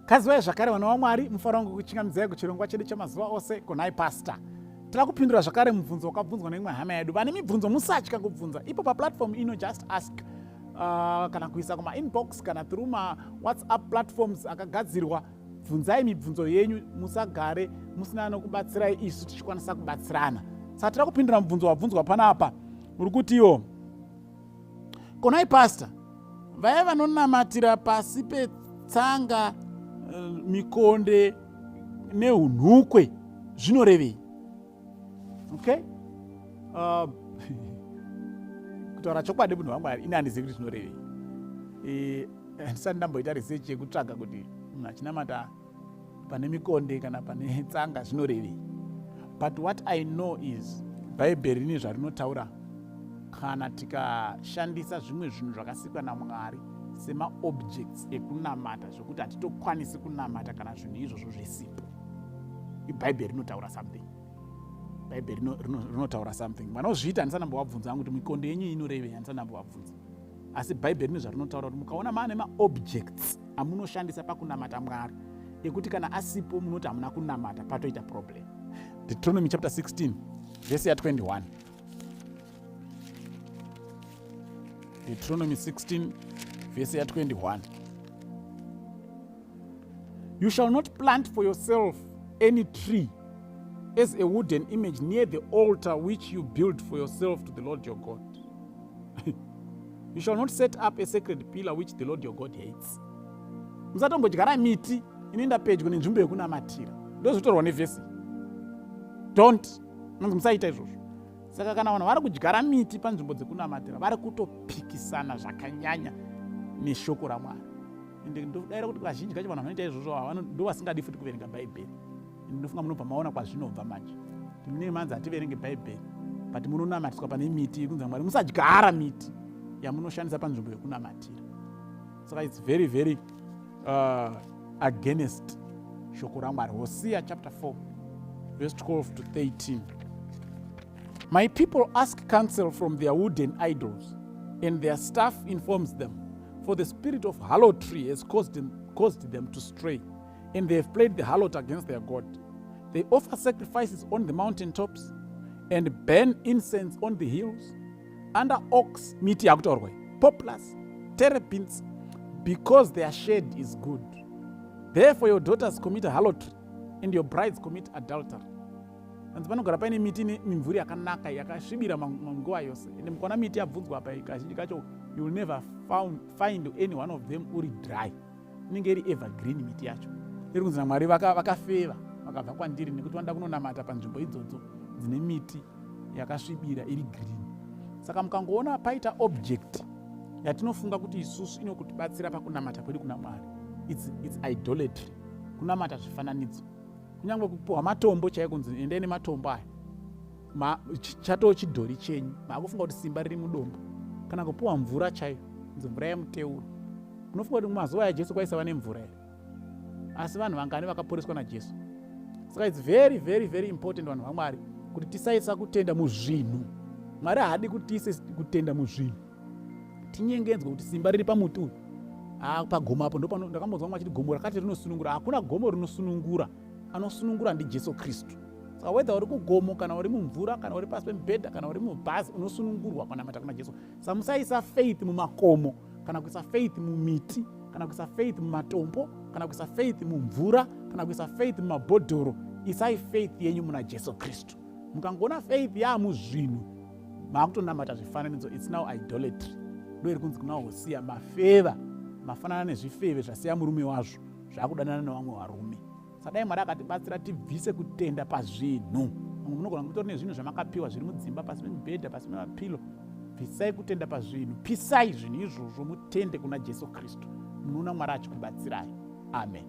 Kaziwai zvakare vana vaMwari, mufaro wangu kuchingamidzai kuchirongwa chedu chemazuva ose kunai Pastor. Tira kupindura zvakare mubvunzo wakabvunzwa neimwe hama yedu. Vane mibvunzo musatya kubvunza. Ipo paplatform ino just ask. Kana kuisa kuma inbox kana through ma WhatsApp platforms akagadzirwa. Bvunzai mibvunzo yenyu, musagare musina nokubatsirai isu tichikwanisa kubatsirana. Saka tira kupindura mubvunzo wabvunzwa panapa. Uri kutiwo Konai pastor, vaya vanonamatira pasi petsanga, mikonde neunhukwe zvinorevei? Okay? Kutaura chokwadi munhu waMwari, ini handizivi kuti zvinorevei. Handisati ndamboita research yekutsvaga kuti munhu achinamata pane mikonde kana pane tsanga zvinorevei. But what I know is Bhaibheri rine zvarinotaura kana tikashandisa zvimwe zvinhu zvakasikwa naMwari semaobjects ekunamata, zvekuti hatitokwanisi kunamata kana zvinhu izvozvo zvisipo. Bhaibheri rinotaura something. Bhaibheri rinotaura something. Vanozviita handisati ndambovabvunza hangu kuti mikonde yenyu inorevei, handisati ndambovabvunza. Asi Bhaibheri rine zvarinotaura kuti mukaona maane maobjects amunoshandisa pakunamata Mwari ekuti kana asipo munoti hamuna kunamata, patoita problem. Deuteronomy chapter 16 verse ya 21. Deuteronomy 16 verse ya 21. You shall not plant for yourself any tree as a wooden image near the altar which you build for yourself to the Lord your God. You shall not set up a sacred pillar which the Lord your God hates. Musatombodyara miti inoenda pedyo nenzvimbo yekunamatira. Ndozvitorwa nevhesi. Don't. Manzi musaita izvozvo. Saka kana vanhu vari kudyara miti panzvimbo dzekunamatira, vari kutopikisana zvakanyanya neshoko raMwari. Ende ndodaira kuti kazhinji kacho vanhu vanoita izvozvo ndo vasingadi futi kuverenga Bhaibheri. Ndofunga munobva maona kwazvinobva manje. Mune manzi hativerenge Bhaibheri, but munonamatiswa pane miti yekunzi Mwari musadyara miti yamunoshandisa panzvimbo yekunamatira. Saka it's very very against shoko raMwari. Hosea chapter 4 verse 12 to 13. My people ask counsel from their wooden idols, and their staff informs them, for the spirit of harlotry has caused them to stray, and they have played the harlot against their God. They offer sacrifices on the mountain tops and burn incense on the hills, under oaks, miti yakutaurwa, poplars, terebinths, because their shade is good. Therefore your daughters commit harlotry and your brides commit adultery. Hanzi panogara paine miti ine mimvuri yakanaka yakasvibira nguva yose. Ende mukaona miti yabvunzwa apa, kazhinji kacho you will never find any one of them uri dry. Inenge iri evergreen miti yacho. Iri kunzi naMwari vakafeva vakabva kwandiri nekuti vanoda kunonamata panzvimbo idzodzo dzine miti yakasvibira iri green. Saka mukangoona paita object yatinofunga kuti isusu inokutibatsira pakunamata kwedu kuna Mwari, it's idolatry, kunamata zvifananidzo. Kunyange kupuhwa matombo chaiko kunzi endai nematombo aya, chatoo chidhori chenyu, maakufunga kuti simba riri mudombo. Kana kupuhwa mvura chaiyo, kunzi mvura yemuteuro. Unofunga kuti mumazuva aJesu kwaisava nemvura here? Asi vanhu vangani vakaporeswa naJesu? Saka it's very very very important, vanhu vaMwari, kuti tisaisa kutenda muzvinhu. Mwari haadi kuti tiise kutenda muzvinhu, tinyengedzwe kuti simba riri pamuti uyu, pagomo apo. Ndopano ndakambonzwa vamwe vachiti gomo rakati rinosunungura. Hakuna gomo rinosunungura, anosunungura ndiJesu Kristu. Saka whether uri kugomo kana uri mumvura kana uri pasi pemubhedha kana uri mubhazi, unosunungurwa kunamata kuna Jesu. Saka musaisa faith mumakomo kana kuisa faith mumiti kana kuisa faith mumatombo kana kuisa faith mumvura kana kuisa faith mumabhodhoro. Isai faith yenyu muna Jesu Kristu. Mukangoona faith yaamuzvinhu, maakutonamata zvifananidzo. It's now idolatry. Ndo iri kunzi kuna Hosea, mafeva, mafanana nezvifeve zvasiya murume wazvo zvakudanana nevamwe varume. Sadai Mwari akatibatsira tibvise kutenda pazvinhu. Vamwe munogona kutori nezvinhu zvamakapiwa zviri mudzimba, pasi pemibhedha, pasi pemapilo. Bvisai kutenda pazvinhu, pisai zvinhu izvozvo, mutende kuna Jesu Kristu. Munoona Mwari achikubatsirai. Amen.